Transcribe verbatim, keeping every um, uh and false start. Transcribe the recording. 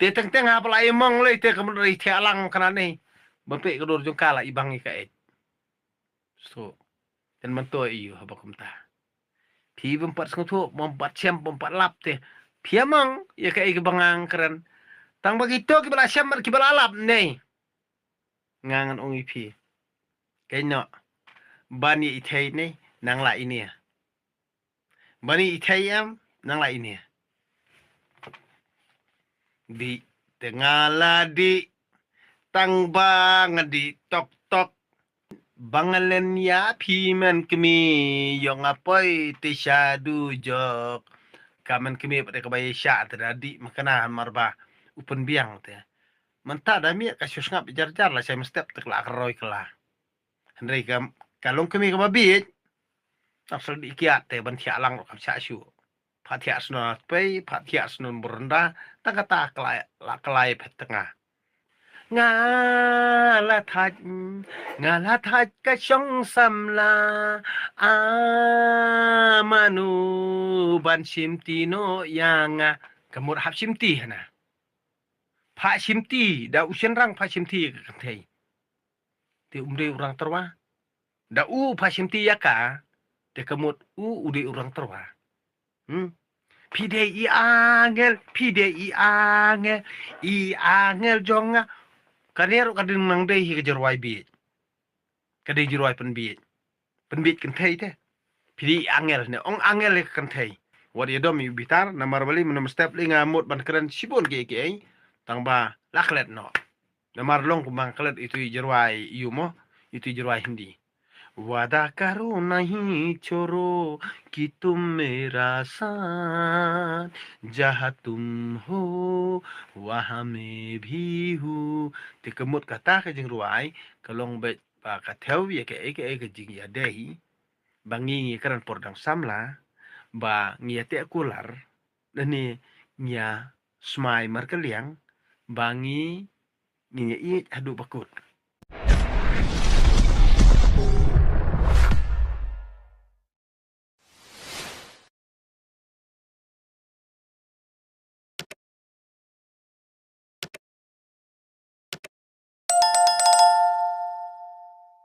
Te teng teng haba la i mong lei te ka mut ri thiah lang kane. Ba peh ka dur jong ka la i bang i ka et. So, ten man to i yu haba kumta. Phi bym pat sngewthuh, bym pat shem, bym pat lap te. Phi amang, ïa ka ei ka bangang kren. Tang ba kito kiba la shem, kiba la lap nei. Nga ngan ong i phi. Kei no. Ban ïa i thei nei, nang la i ne. Ban ïa i thei em, nang la i ne. Di te nga la di. Tang ba nga di tok tok. Ba nga len ïa phi men kmi, ïong nga poi te sha du jok. Ka men kmi pat ka ba ïa sha te da di ma kana mar ba u pynbiang te. Mynta da miet ka shu sngap jar jar la shai mynstep te la ka roi kala. Hynrei ka, ka long kmi ka ba biet. Tang sel di kiat te ban thiah lang kam sha shu. Pha thiah snon pei, pha thiah snon burunda, tang kata klai, la klai phet tanga. Nga la thaj, nga la thaj ka shong samla, a manu ban shim ti no ïa nga. Ka mut hap shim ti hana. Pha shim ti, da u shynrang pha shim ti ka kynthei. Te um dei u rang tyrwa. Da u pha shim ti ïa ka, te ka mut u u dei u rang tyrwa. Hmm. Phi dei i angel, phi dei i angel, i angel jong nga. Kane ruh ka dei nang dei hi ka jyrwai biej. Ka dei jyrwai pynbiej. Pynbiej kynthei te. Phi dei i angel ne, ong angel ïa ka kynthei. Wat ïa dom ïa u bitar, namar balei mynno mynstep lei nga mut ban kren shibun kiei kiei. Tang ba la klet noh. Namar long kumba nga klet itu i jyrwai ïu mo, itu i jyrwai Hindi. वादा करो नहीं छोड़ो कि तुम मेरा साथ, जहाँ तुम हो वहाँ मैं भी हूँ. Te ka mut kata ka jingrwai ka long beit ba ka thew ïa kaei kaei ka jingïadei. Ba ngi ngi kren por dang samla, ba ngi ïa teh kular, lane ngi ïa smai markylliang, ba ngi ngi ïa ïeit haduh ba kut.